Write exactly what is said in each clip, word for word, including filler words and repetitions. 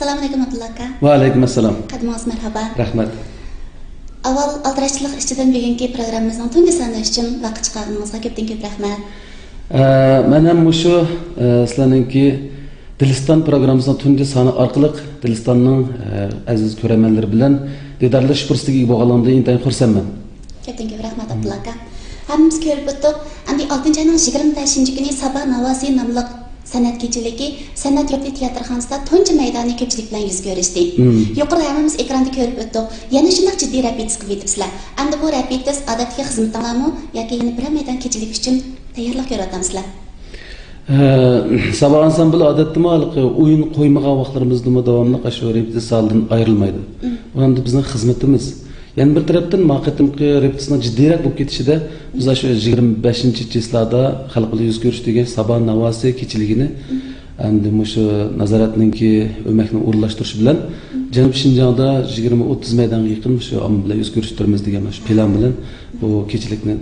ئەسسالامۇئەلەيكۇم، ئابدۇللا ئاكا. ۋەئەلەيكۇم ئەسسالام. قەدىمىڭىز مەرھابا. رەھمەت. ئاۋۋال ئالدىراشچىلىق ئىچىدىن بۈگۈنكى پروگراممىمىزنىڭ تۇنجى سانى ئۈچۈن ۋاقىت چىقارغىنىڭىزغا كۆپتىن كۆپ رەھمەت. ئە، مەن ھەم مۇشۇ، ئە، سىلەرنىڭكى دىلىستان پروگراممىسىنىڭ تۇنجى سانى ئارقىلىق دىلىستاننىڭ، ئە، ئەزىز كۆرەرمەنلىرى بىلەن دىدارلىشىش پۇرسىتىگە ئىگە بولغانلىقىمدىن ئىنتايىن خۇرسەنمەن. كۆپتىن كۆپ رەھمەت، ئابدۇللا ئاكا. ھەممىمىز كۆرۈپ ئۆتتۇق. ئەمدى ئالتىنچى ئاينىڭ يىگىرمە بەشىنچى كۈنى سابا ناۋاسى ناملىق سەنئەت كېچىلىكى سەنئەت يۇرتى تىياتىرخانىسىدا تۇنجى مەيدانىي كۆپچىلىك بىلەن يۈز كۆرۈشتى. مم. يۇقىرىدا ھەممىمىز ئېكراندا كۆرۈپ ئۆتتۇق. يەنە شۇنداق جىددىي رېپېتىتس قىلىۋېتىپسىلەر. ئەمدى بۇ رېپېتىتس ئادەتتىكى خىزمىتىڭلارمۇ ياكى يەنە بىرەر مەيدان كېچىلىك ئۈچۈن تەييارلىق كۆرۈۋاتامسىلەر؟ ئە، سابا ئانسامبىلى ئادەتتىمۇ ھېلىقى ئويۇن قويمىغان ۋاقىتلىرىمىزدىمۇ داۋاملىق ئاشۇ رېپېتىتسىيە زالىدىن ئايرىلمايدۇ. مم. بۇ ئەمدى بىزنىڭ خىزمىتىمىز. يەنە بىر تەرەپتىن، ما قېتىمقى رېپېتىتسىيەنىڭ جىددىيرەك بولۇپ كېتىشىدە، بىز ئاشۇ يىگىرمە بەشىنچى چىسلادا خەلق بىلەن يۈز كۆرۈشتۈرگەن سابا ناۋاسى كېچىلىكىنى ئەمدى مۇشۇ نازارەتنىڭكى ئۆمەكنىڭ ئورۇنلاشتۇرۇشى بىلەن جەنۇبىي شىنجاڭدا يىگىرمە ئوتتۇز مەيدانغا يېقىن مۇشۇ ئامما بىلەن يۈز كۆرۈشتۈرىمىز دېگەن مۇشۇ پىلان بىلەن بۇ كېچىلىكنى،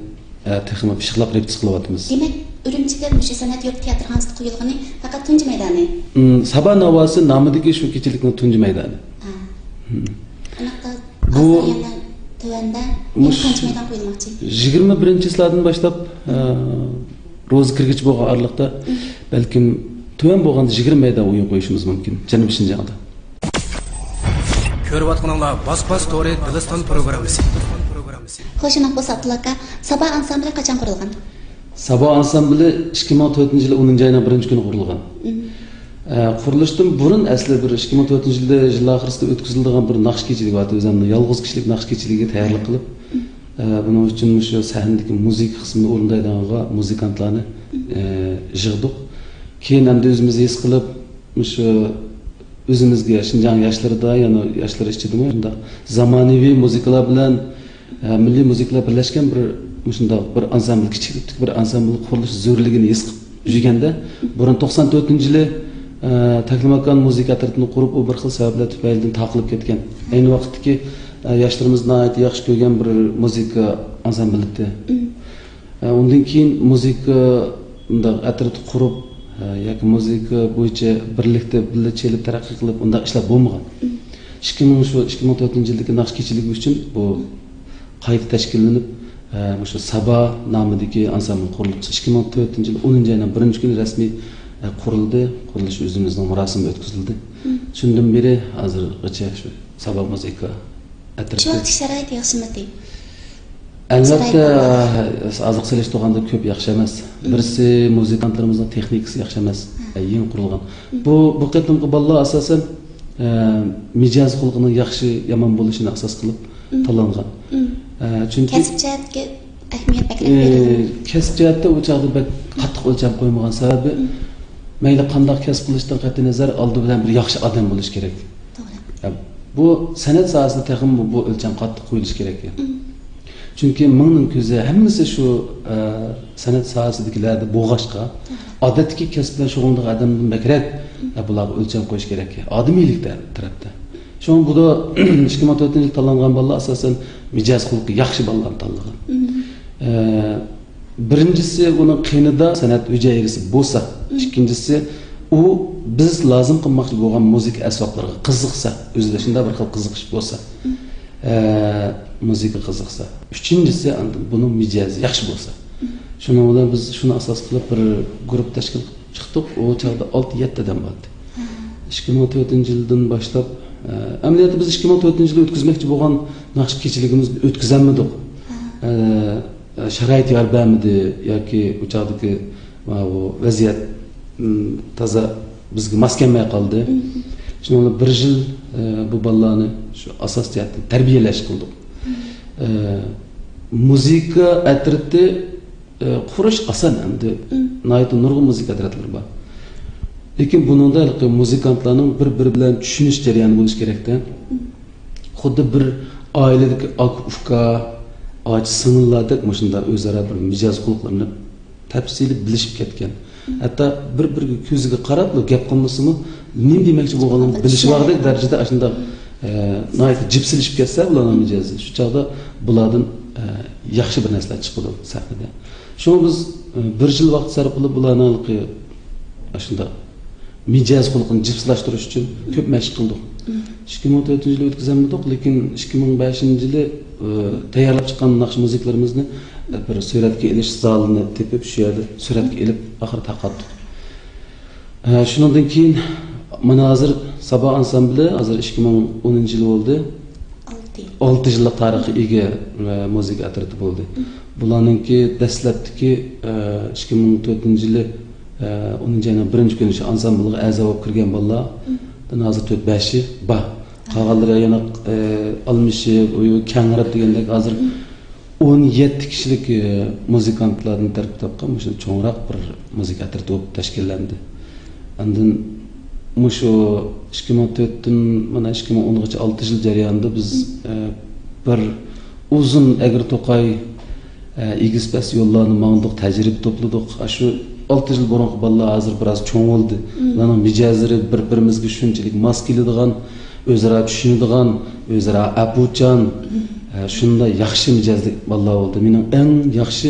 ئە، تېخىمۇ پىششىقلاپ رېپېتىتسىيە قىلىۋاتىمىز. دېمەك، ئۈرۈمچىدە مۇشۇ سەنئەت يۇرتى تىياتىرخانىسىدا قويۇلغىنى پەقەت تۇنجى مەيدانى. ئىم، سابا ناۋاسى نامىدىكى شۇ كېچىلىكنىڭ تۇنجى مەيدانى. ھا. مم. ئۇنداقتا بۇ ئازراق يەنە تۆۋەندە يەنە مۇش-، قانچە مەيدان قويۇلماقچى؟ يىگىرمە بىرىنچى چىسلادىن باشلاپ، ئە، روزا كىرگۈچە بولغان ئارىلىقتا، مم، بەلكىم تۆۋەن بولغاندا يىگىرمە مەيدان ئويۇن قويۇشىمىز مۇمكىن جەنۇبىي شىنجاڭدا. كۆرۈۋاتقىنىڭلار باس باس تورى دىلىستان پروگراممىسى. خوش، ئۇنداق بولسا، ئابدۇللا ئاكا، سابا ئانسامبىلى قاچان قۇرۇلغان؟ سابا ئانسامبىلى ئىككى مىڭ تۆتىنچى يىلى ئونىنچى ئاينىڭ بىرىنچى كۈنى قۇرۇلغان. مم. ئە، قۇرۇلۇشتىن بۇرۇن ئەسلى بىر ئىككى مىڭ تۆتىنچى يىلدا يىل ئاخىرىسىدا ئۆتكۈزۈلىدىغان بىر ناخشا كېچىلىكى بار ئىدى. ئۆزۈمنىڭ يالغۇز كىشىلىك ناخشا كېچىلىكىگە تەييارلىق قىلىپ، مم، ئە، بۇنىڭ ئۈچۈن مۇشۇ سەھنىدىكى مۇزىكا قىسمىنى ئورۇندايدىغانغا مۇزىكانتلارنى، مم، ئە، يىغدۇق. كېيىن ئەمدى ئۆزىمىز ھېس قىلىپ، مۇشۇ ئۆزىمىزگە شىنجاڭ ياشلىرىدا، يەنە ياشلار ئىچىدىمۇ شۇنداق زامانىۋى مۇزىكىلار بىلەن، ئە، مىللىي مۇزىكىلار بىرلەشكەن بىر مۇشۇنداق بىر ئانسامبىل، كىچىك تىپتىكى بىر ئانسامبىل قۇرۇلۇش زۆرۈرلۈكىنى ھېس قىلىپ يۈرگەندە، بۇرۇن توقسان تۆتىنچى يىلى، ئە، تەكلىماكان مۇزىكا ئەترىتىنى قۇرۇپ، ئۇ بىر خىل سەۋەبلەر تۈپەيلىدىن تاقىلىپ كەتكەن. ئەينى ۋاقىتتىكى، ئە، ياشلىرىمىز ناھايىتى ياخشى كۆرگەن بىر مۇزىكا ئانسامبىل ئىدى. ئە، ئۇندىن كېيىن مۇزىكا مۇنداق ئەترىتى قۇرۇپ، ئە، ياكى مۇزىكا بويىچە بىرلىكتە بىللە چېلىپ تەرەققىي قىلىپ ئۇنداق ئىشلار بولمىغان. ئىككى مىڭ، شۇ ئىككى مىڭ تۆتىنچى يىلدىكى ناخشا كېچىلىكى ئۈچۈن بۇ قايتا تەشكىللىنىپ، ئە، مۇشۇ سابا نامىدىكى ئانسامبىل قۇرۇلۇپ، ئىككى مىڭ تۆتىنچى يىل ئونىنچى ئاينىڭ بىرىنچى كۈنى رەسمىي، ئە، قۇرۇلدى. قۇرۇلۇش ئۆزىمىزنىڭ مۇراسىمى ئۆتكۈزۈلدى. شۇندىن بېرى ھازىرغىچە شۇ سابا مۇزىكا ئەترىتى. شۇ ۋاقىتتىكى شارائىت ياخشىمىدى؟ ئەلۋەتتە، شارائىت بولمىغان. ئازاق سېلىشتۇرغاندا كۆپ ياخشى ئەمەس. مم. بىرسى، مۇزىكانتلىرىمىزنىڭ تېخنىكىسى ياخشى ئەمەس. ھە. يېڭى قۇرۇلغان. مم. بۇ، بۇ قېتىمقى بالىلار ئاساسەن، ئە، مىجەز خۇلقىنىڭ ياخشى، يامان بولۇشىنى ئاساس قىلىپ، مم، تاللانغان. مم. ئە، چۈنكى، كەسىپ جەھەتتىكى ئەھمىيەت بەكرەك، ئە، بېرىلگەن. كەسىپ جەھەتتە ئۇ چاغدا بەك قاتتىق ئۆلچەم قويمىغان سەۋەبى، مم، مەيلى قانداق كەسىپ قىلىشتىن قەتئىينەزەر، ئالدى بىلەن بىر ياخشى ئادەم بولۇش كېرەك. توغرا. ئە، بۇ سەنئەت ساھەسىدە تېخىمۇ بۇ ئۆلچەم قاتتىق قويۇلۇشى كېرەك. مم. چۈنكى مىڭنىڭ كۆزى ھەممىسى شۇ، ئە، سەنئەت ساھەسىدىكىلەردە بولغاچقا، توغرا، ئادەتتىكى كەسىپ بىلەن شۇغۇللىنىدىغان ئادەمدىن بەكرەك، مم، ئە، بۇلارغا ئۆلچەم قويۇش كېرەك. ئادىمىيلىك تە-، تەرەپتە. شۇڭا بۇدا ئىككى مىڭ تۆتىنچى يىل تاللانغان بالىلار ئاساسەن مىجەز خۇلقى ياخشى بالىلارنى تاللىغان. مم. ئە، بىرىنچىسى، ئۇنىڭ قېنىدا سەنئەت ھۈجەيرىسى بولسا، مم، ئىككىنچىسى، ئۇ بىز لازىم قىلماقچى بولغان مۇزىكا ئەسۋابلىرىغا قىزىقسا، ئۆزىدە شۇنداق بىر خىل قىزىقىش بولسا، مم، ئە، مۇزىكا قىزىقسا. ئۈچىنچىسى، ئاندىن بۇنىڭ مىجەزى ياخشى بولسا. مم. شۇنىڭ بىلەن بىز شۇنى ئاساس قىلىپ بىر گۇرۇپپا تەشكىل قىلىپ چىقتۇق. ئۇ چاغدا ئالتە يەتتە ئادەم بار ئىدى. مم. ئىككى مىڭ تۆتىنچى يىلدىن باشلاپ، ئە، ئەمەلىيەتتە بىز ئىككى مىڭ تۆتىنچى يىلى ئۆتكۈزمەكچى بولغان ناخشا كېچىلىكىمىزنى ئۆتكۈزەلمىدۇق. مم. ئە، شارائىت يار بەرمىدى ياكى ئۇ چاغدىكى ماۋۇ ۋەزىيەت، م، تازا بىزگە ماس كەلمەي قالدى. مم. شۇنىڭ بىلەن بىر يىل، ئە، بۇ بالىلارنى شۇ ئاساس جەھەتتىن تەربىيەلەش قىلدۇق. مم. ئە، مۇزىكا ئەترىتى، ئە، قۇرۇش ئاسان ئەمدى. مم. ناھايىتى نۇرغۇن مۇزىكا ئەترىتلىرى بار. لېكىن بۇنىڭدا ھېلىقى مۇزىكانتلارنىڭ بىر-بىرى بىلەن چۈشىنىش جەريانى بولۇشى كېرەكتە. مم. خۇددى بىر ئائىلىدىكى ئاكا-ئۇكا، ئاچا-سىڭىللاردەك مۇشۇنداق ئۆزئارا بىر مىجەز خۇلقلىرىنى تەپسىلىي بىلىشىپ كەتكەن. ھەتتا بىر-بىرىگە كۆزىگە قاراپلا گەپ قىلمىسىمۇ، نېمە دېمەكچى بولغانلىقىنى بىلىشىۋالغۇدەك دەرىجىدە ئاشۇنداق، ئە، ناھايىتى جىپسىلىشىپ كەتسە بۇلارنىڭ مىجەزى، شۇ چاغدا بۇلاردىن، ئە، ياخشى بىر نەرسىلەر چىقىدۇ سەھنىدە. شۇڭا بىز، ئە، بىر يىل ۋاقىت سەرپ قىلىپ بۇلارنىڭ ھېلىقى ئاشۇنداق مىجەز قۇلىقىنى جىپسىلاشتۇرۇش ئۈچۈن كۆپ مەشىق قىلدۇق. ئىككى مىڭ تۆتىنچى يىلى ئۆتكۈزەلمىدۇق، لېكىن ئىككى مىڭ بەشىنچى يىلى، ئى، تەييارلاپ چىققان ناخشا مۇزىكىلىرىمىزنى، ئى، بىر سۈرەتكە ئېلىش زالىنى تېپىپ، شۇ يەردە سۈرەتكە ئېلىپ، ئاخىرى تارقاتتۇق. ئە، شۇنىڭدىن كېيىن مانا ھازىر سابا ئانسامبلى ھازىر ئىككى مىڭ ئونىنچى يىل بولدى. ئالتە يىل. ئالتە يىللىق تارىخقا ئىگە، ئە، مۇزىكا ئەترىتى بولدى. بۇلارنىڭكى دەسلەپتىكى، ئە، ئىككى مىڭ تۆتىنچى يىلى، ئە، ئونىنچى ئاينىڭ بىرىنچى كۈنى شۇ ئانسامبلغا ئەزا بولۇپ كىرگەن بالىلاردىن ھازىر تۆت بەشى بار. قالغانلىرى يەنە، ئە، ئالمىشىپ، ئۇ كەڭرەپ دېگەندەك ھازىر ئون يەتتە كىشىلىك، ئە، مۇزىكانتلاردىن تەركىب تاپقان مۇشۇ چوڭراق بىر مۇزىكا ئەترىتى بولۇپ تەشكىللەندى. ئاندىن مۇشۇ ئىككى مىڭ تۆتتىن مانا ئىككى مىڭ ئونغىچە ئالتە يىل جەريانىدا بىز، ئە، بىر ئۇزۇن ئەگرى توقاي، ئە، ئېگىز پەس يوللارنى ماڭدۇق، تەجرىبە توپلىدۇق. ئاشۇ ئالتە يىل بۇرۇنقى بالىلار ھازىر بىراز چوڭ بولدى. ئۇلارنىڭ مىجەزلىرى بىر-بىرىمىزگە شۇنچىلىك ماس كېلىدىغان، ئۆزئارا چۈشىنىدىغان، ئۆزئارا ئەپۇچان، ئە، شۇنداق ياخشى مىجەزلىك بالىلار بولدى. مېنىڭ ئەڭ ياخشى،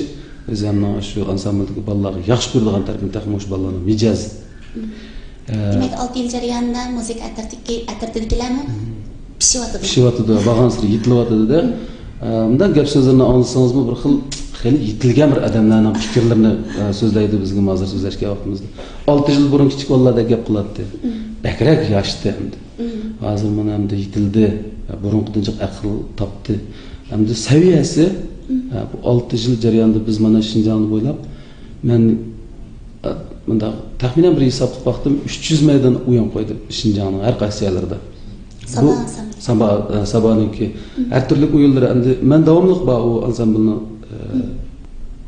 ئۆزۈمنىڭ شۇ ئانسامبلدىكى بالىلارغا ياخشى كۆرىدىغان تەرىپىم تېخى مۇشۇ بالىلارنىڭ مىجەزى. ئە، دېمەك، ئالتە يىل جەريانىدا مۇزىكا ئەترىتىدىكى، ئەترىتىدىكىلەرمۇ پىشىۋاتىدۇ. پىشىۋاتىدۇ، بارغانسېرى يېتىلىۋاتىدۇ-دە. ئە، مۇنداق گەپ سۆزلىرىنى ئاڭلىسىڭىزمۇ بىر خىل خېلى يېتىلگەن بىر ئادەملەرنىڭ پىكىرلىرىنى، ئە، سۆزلەيدۇ بىزگە ھازىر سۆزلەشكەن ۋاقتىمىزدا. ئالتە يىل بۇرۇن كىچىك بالىلاردەك گەپ قىلاتتى. بەكرەك ياشتى ئەمدى. ھازىر مانا ئەمدى يېتىلدى. بۇرۇنقىدىن جىق ئەقىل تاپتى. ئەمدى سەۋىيەسى، بۇ ئالتە يىل جەريانىدا بىز مانا شىنجاڭنى بويلاپ، مەن، ئە، مۇنداق تەخمىنەن بىر ھېسابلاپ باقتىم، ئۈچ يۈز مەيدان ئويۇن قويدى شىنجاڭنىڭ ھەر قايسى يەرلىرىدە. سابا بۇ ئانسامبلى. سابا، ئە، سابانىڭكى ھەر تۈرلۈك ئويۇنلىرى ئەمدى مەن داۋاملىق بار ئۇ ئانسامبلنىڭ، ئە،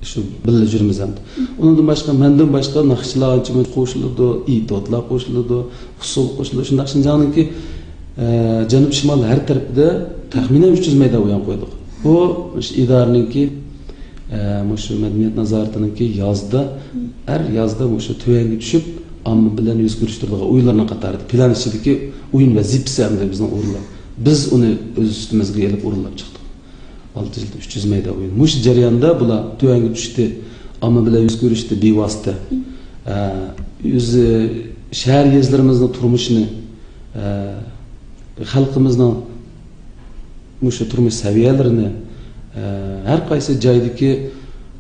شۇ بىللە يۈرىمىز ئەمدى. ئۇنىڭدىن باشقا، مەندىن باشقا ناخشىچىلار ئانچە مۇنچە قوشۇلىدۇ، ئېتيۇدلار قوشۇلىدۇ، ئۇسسۇل قوشۇلىدۇ. شۇنداق شىنجاڭنىڭكى، ئە، جەنۇب شىمال ھەر تەرىپىدە تەخمىنەن ئۈچ يۈز مەيدان ئويۇن قويدۇق. بۇ مۇشۇ ئىدارىنىڭكى، ئە، مۇشۇ مەدەنىيەت نازارىتىنىڭكى يازدا، ھەر يازدا مۇشۇ تۆۋەنگە چۈشۈپ، ئامما بىلەن يۈز كۆرۈشتۈرىدىغان ئويۇنلارنىڭ قاتارىدا پىلان ئىچىدىكى ئويۇن ۋەزىپىسى ئەمدى بىزنىڭ ئورۇنلار. بىز ئۇنى ئۆز ئۈستىمىزگە ئېلىپ ئورۇنلاپ چىقتۇق. ئالتە يىلدا ئۈچ يۈز مەيدان ئويۇن. مۇشۇ جەرياندا بۇلار تۆۋەنگە چۈشتى، ئامما بىلەن يۈز كۆرۈشتى بىۋاسىتە. ئە، ئۆزى، شەھەر يېزىلىرىمىزنىڭ تۇرمۇشىنى، ئە، خەلقىمىزنىڭ مۇشۇ تۇرمۇش سەۋىيەلىرىنى، ئە، ھەر قايسى جايدىكى،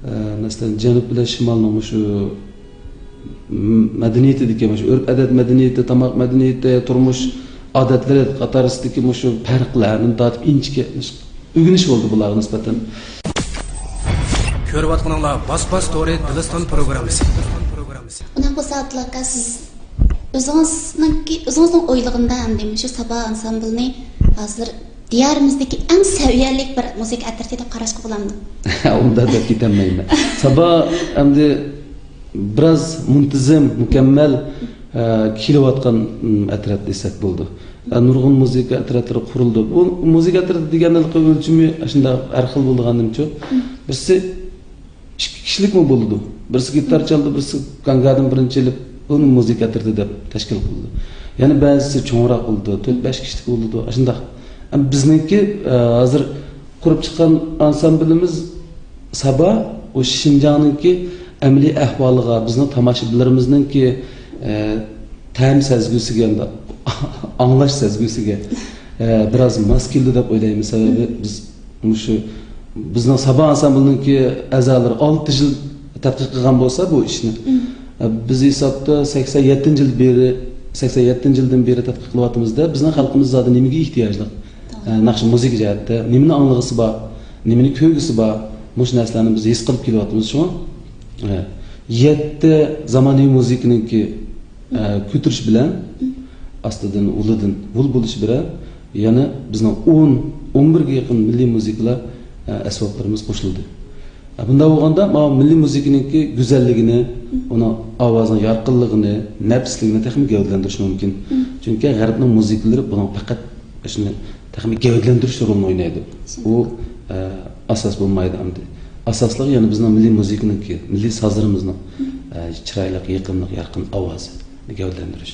ئە، مەسىلەن، جەنۇب بىلەن شىمالنىڭ مۇشۇ مەدەنىيىتىدىكى، مۇشۇ ئۆرپ-ئادەت مەدەنىيىتى، تاماق مەدەنىيىتى، تۇرمۇش ئادەتلىرى قاتارىسىدىكى مۇشۇ پەرقلەردىن تارتىپ ئىنچىكە ئۆگىنىش بولدى بۇلارغا نىسبەتەن. كۆرۈۋاتقىنىڭلار باس باس تورى دىلىستان پروگراممىسى. ئۇنداق بولسا، ئابدۇللا ئاكا، سىز ئۆزىڭىزنىڭكى، ئۆزىڭىزنىڭ ئويلىغىنىدا ئەمدى مۇشۇ سابا ئانسامبىلنى ھازىر دىيارىمىزدىكى ئەڭ سەۋىيەلىك بىر مۇزىكا ئەترىتى دەپ قاراشقا بولامدۇ؟ ئۇنداق دەپ كېتەلمەيمەن. سابا ئەمدى بىراز مۇنتىزىم، مۇكەممەل، ئە، كېلىۋاتقان، ئىم، ئەترەت دېسەك بولىدۇ. ئە، نۇرغۇن مۇزىكا ئەترەتلىرى قۇرۇلدى. بۇ مۇزىكا ئەترىتى دېگەننىڭ ئۆلچىمى شۇنداق ھەر خىل بولىدىغاندىمچۇ؟ بىرسى ئىككى كىشىلىكمۇ بولىدۇ. بىرسى گىتار چالىدۇ، بىرسى گاڭگادىن بىرنى چېلىپ، بۇنى مۇزىكا ئەترىتى دەپ تەشكىل قىلىدۇ. يەنە بەزىسى چوڭراق بولىدۇ، تۆت-بەش كىشىلىك بولىدۇ، ئاشۇنداق. ئەمما بىزنىڭكى، ئە، ھازىر قۇرۇپ چىققان ئانسامبىلىمىز سابا، ئۇ شىنجاڭنىڭكى ئەمەلىي ئەھۋالىغا، بىزنىڭ تاماشىبىنلىرىمىزنىڭكى، ئە، تەم سەزگۈسىگە، ئاڭلاش سەزگۈسىگە، ئە، بىراز ماس كېلىدۇ دەپ ئويلايمەن. سەۋەبى بىز مۇشۇ بىزنىڭ سابا ئانسامبلىنىڭكى ئەزالىرى ئالتە يىل تەتقىق قىلغان بولسا بۇ ئىشنى، ئە، بىز ھېسابتا سەكسەن يەتتىنچى يىل بېرى، سەكسەن يەتتىنچى يىلدىن بېرى تەتقىق قىلىۋاتىمىز-دە، بىزنىڭ خەلقىمىز زادى نېمىگە ئېھتىياجلىق؟ ئە، ناخشا مۇزىكا جەھەتتە نېمىنى ئاڭلىغۇسى بار، نېمىنى كۆرگۈسى بار؟ مۇشۇ نەرسىلەرنى بىز ھېس قىلىپ كېلىۋاتىمىز. شۇڭا، ئە، يەتتە زامانىۋى مۇزىكىنىڭكى، ئە، كۆتۈرۈش بىلەن، ئاستىدىن، ھۇلىدىن، ھۇل بولۇش بىلەن يەنە بىزنىڭ ئون، ئون بىرگە يېقىن مىللىي مۇزىكىلار، ئە، ئەسۋابلىرىمىز قوشۇلدى. ئە، بۇنداق بولغاندا، ماۋۇ مىللىي مۇزىكىنىڭكى گۈزەللىكىنى، ئۇنىڭ ئاۋازىنىڭ يارقىنلىقىنى، نەپىسلىكىنى تېخىمۇ گەۋدىلەندۈرۈش مۇمكىن. چۈنكى غەربنىڭ مۇزىكىلىرى بۇنىڭ پەقەت شۇنى تېخىمۇ گەۋدىلەندۈرۈش رولىنى ئوينايدۇ. ئۇ، ئە، ئاساس بولمايدۇ ئەمدى. ئاساسلىقى يەنە بىزنىڭ مىللىي مۇزىكىنىڭكى، مىللىي سازلىرىمىزنىڭ، ئە، چىرايلىق، يېقىملىق، يارقىن ئاۋازىنى گەۋدىلەندۈرۈش.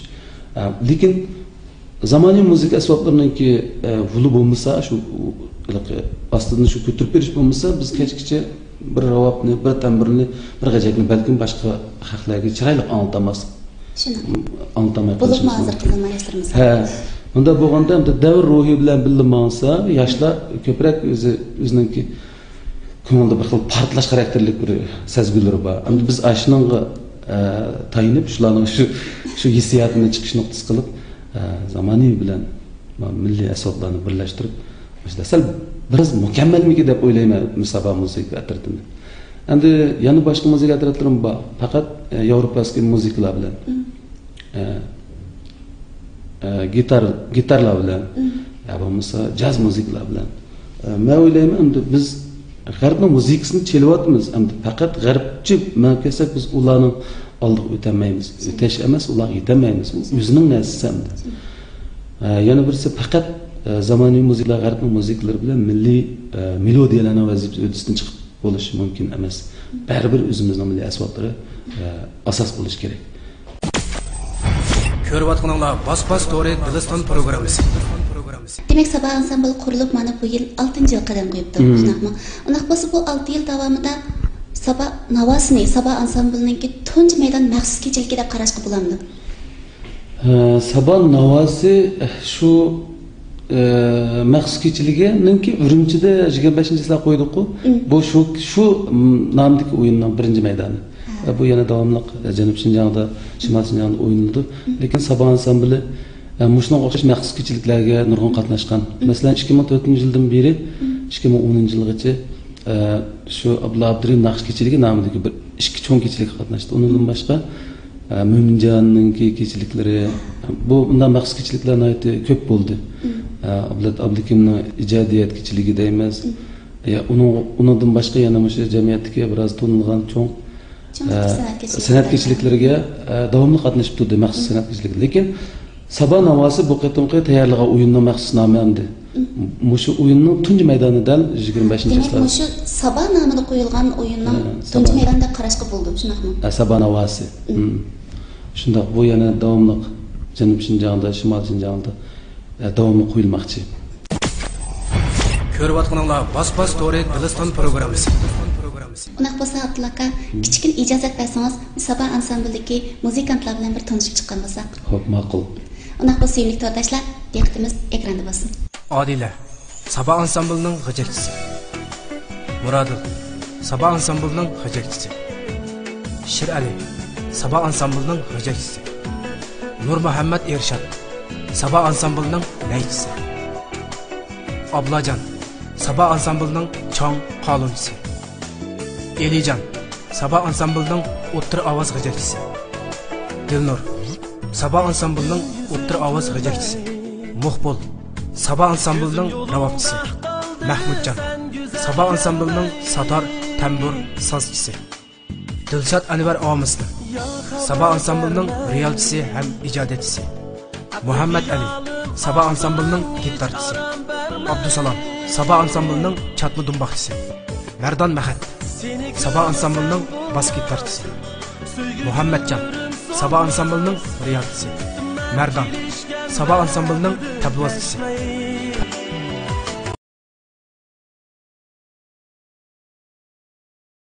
ئە، لېكىن زامانىۋى مۇزىكا ئەسۋابلىرىنىڭكى، ئە، ھۇلى بولمىسا، شۇ، ئۇ، ھېلىقى ئاستىدىن شۇ كۆتۈرۈپ بېرىش بولمىسا، بىز كەچكىچە بىر راۋابنى، بىر تەمبۇرنى، بىر غەجەكنى بەلكىم باشقا خەقلەرگە چىرايلىق ئاڭلىتالماسلىق. شۇنداق. ئاڭلىتالماي بولۇپمۇ قېلىشىمىز ھازىر مۇمكىن. قىزىلما ياشلىرىمىز. ھە، بۇنداق بولغاندا ئەمدى دەۋر روھى بىلەن بىللە ماڭسا، ياشلار كۆپرەك ئۆزى، ئۆزىنىڭكى كۆڭلىدە بىر خىل پارتلاش خاراكتېرلىك بىر سەزگۈلىرى بار. ئەمدى بىز ئاشۇنىڭغا، ئە، تايىنىپ، شۇلارنىڭ شۇ، شۇ ھېسسىياتىنى چىقىش نۇقتىسى قىلىپ، ئە، زامانىۋى بىلەن مىللىي ئەسۋابلارنى بىرلەشتۈرۈپ، مۇشۇنداق سەل بىراز مۇكەممەلمىكىن دەپ ئويلايمەن مۇسابىقە مۇزىكا ئەترىتىنى. ئەمدى يەنە باشقا مۇزىكا ئەترىتلىرىمۇ بار. پەقەت، ئە، ياۋروپاسكىي مۇزىكىلار بىلەن. مم. ئە، ئە، گىتار، گىتارلار بىلەن، مم. يا بولمىسا جاز مۇزىكىلار بىلەن. ئە، مەن ئويلايمەن، ئەمدى بىز غەربنىڭ مۇزىكىسىنى چېلىۋاتىمىز. ئەمدى پەقەت غەربچە مەن كەلسەك، بىز ئۇلارنىڭ ئالدىغا ئۆتەلمەيمىز. ئۆتەش ئەمەس، ئۇلارغا يېتەلمەيمىز. ئۇ ئۆزىنىڭ نەرسىسى ئەمدى. ئە، يەنە بىرسى پەقەت، ئە، زامانىۋى مۇزىكىلار، غەربنىڭ مۇزىكىلىرى بىلەن مىللىي، ئە، مېلودىيەلەرنىڭ ۋەزىپىسى ھۆددىسىدىن چىقىپ بولۇشى مۇمكىن ئەمەس. بەرىبىر ئۆزىمىزنىڭ مىللىي ئەسۋابلىرى، ئە، ئاساس بولۇشى كېرەك. كۆرۈۋاتقىنىڭلار باس باس تورى دىلىستان پروگراممىسى. دېمەك، سابا ئانسامبىل قۇرۇلۇپ مانا بۇ يىل ئالتىنچى يىل قەدەم قويۇپتۇ، مم. شۇنداقمۇ؟ ئۇنداق بولسا، بۇ ئالتە يىل داۋامىدا سابا ناۋاسىنى، سابا ئانسامبىلنىڭكى تۇنجى مەيدان مەخسۇس كېچىلىكى دەپ قاراشقا بولامدۇ؟ ئە، سابا ناۋاسى، ئە، شۇ، ئە، مەخسۇس كېچىلىكىنىڭكى ئۈرۈمچىدە يىگىرمە بەشىنچى چىسلا قويدۇققۇ. مم. بۇ شۇ، شۇ، م، نامدىكى ئويۇننىڭ بىرىنچى مەيدانى. ھە. ئە، بۇ يەنە داۋاملىق، ئە، جەنۇب شىنجاڭدا، شىمال شىنجاڭدا ئوينىلىدۇ. مم. لېكىن سابا ئانسامبىلى، ئە، مۇشۇنىڭغا ئوخشاش مەخسۇس كېچىلىكلەرگە نۇرغۇن قاتناشقان. مم. مەسىلەن، ئىككى مىڭ تۆتىنچى يىلدىن بېرى، مم. ئىككى مىڭ ئونىنچى يىلغىچە، ئە، شۇ ئابدۇللا ئابدۇرېھىم ناخشا كېچىلىكى نامىدىكى بىر ئىككى چوڭ كېچىلىككە قاتناشتى. ئۇنىڭدىن باشقا، ئە، مۆمىنجاننىڭكى كېچىلىكلىرى، بۇ، بۇنداق مەخسۇس كېچىلىكلەر ناھايىتى كۆپ بولدى. مم. ئە، ئابلەت ئابلىكىمنىڭ ئىجادىيەت كېچىلىكى دەيمىز. مم. يا، ئۇنىڭ، ئۇنىڭدىن باشقا يەنە مۇشۇ جەمئىيەتتىكى بىراز تونۇلغان چوڭ، چوڭ ئە، سەنئەت كېچىلىكلىرى. سەنئەت كېچىلىكلىرىگە، ئە، داۋاملىق قاتنىشىپ تۇردى، مەخسۇس مم. سەنئەت كېچىلىكلىرى. لېكىن سابا ناۋاسى بۇ قېتىمقى تەييارلىغان ئويۇننىڭ مەخسۇس نامى ئەمدى. مم. مۇشۇ ئويۇننىڭ تۇنجى مەيدانى دەل يىگىرمە بەشىنچى دېمەك، چىسلا. مۇشۇ سابا نامىدا قويۇلغان ئويۇننىڭ ھە، تۇنجى سابا. مەيدانى دەپ قاراشقا بولىدۇ، شۇنداقمۇ؟ ھە، سابا ناۋاسى. مم. مم. شۇنداق، بۇ يەنە داۋاملىق جەنۇب شىنجاڭدا، شىمال شىنجاڭدا، ئە، داۋاملىق قويۇلماقچى. كۆرۈۋاتقىنىڭلار باس باس تورى دىلىستان پروگراممىسى. ئۇنداق بولسا، ئابدۇللا ئاكا، مم. كىچىككىنە ئىجازەت بەرسىڭىز، سابا ئانسامبىلدىكى مۇزىكانتلار بىلەن بىر تونۇشۇپ چىققان بولساق. خوپ، ماقۇل. ئۇنداق بولسا، سۆيۈملۈك تورداشلار، دىققىتىمىز ئېكراندا بولسۇن. ئادىلە، سابا ئانسامبىلىنىڭ غېجەكچىسى. مۇرادىل، سابا ئانسامبىلىنىڭ غېجەكچىسى. شىرئەلى، سابا ئانسامبىلىنىڭ غېجەكچىسى. نۇرمۇھەممەت ئېرشات، سابا ئانسامبىلىنىڭ نەيچىسى. ئابلاجان، سابا ئانسامبىلىنىڭ چاڭ قالۇنچىسى. ئېلىجان، سابا ئانسامبىلىنىڭ ئوتتۇرا ئاۋاز غېجەكچىسى. دىلنۇر، سابا ئانسامبىلىنىڭ ئوتتۇرا ئاۋاز غېجەكچىسى. مۇقبۇل، سابا ئانسامبىلىنىڭ راۋابچىسى. مەھمۇتجان، سابا ئانسامبىلىنىڭ ساتار، تەمبۇر، سازچىسى. دىلشات ئەنۋەر ئامىسلى، سابا ئانسامبىلىنىڭ رىيالچىسى ھەم ئىجادىيەتچىسى. مۇھەممەت ئەلى، سابا ئانسامبىلىنىڭ گىتارچىسى. ئابدۇسالام، سابا ئانسامبىلىنىڭ چاتما دۇمباقچىسى. مەردان مەخەت، سابا ئانسامبىلىنىڭ باس گىتارچىسى. مۇھەممەتجان، سابا ئانسامبىلىنىڭ رىيالچىسى. مەردان، سابا ئانسامبىلىنىڭ تەبلىۋازچىسى.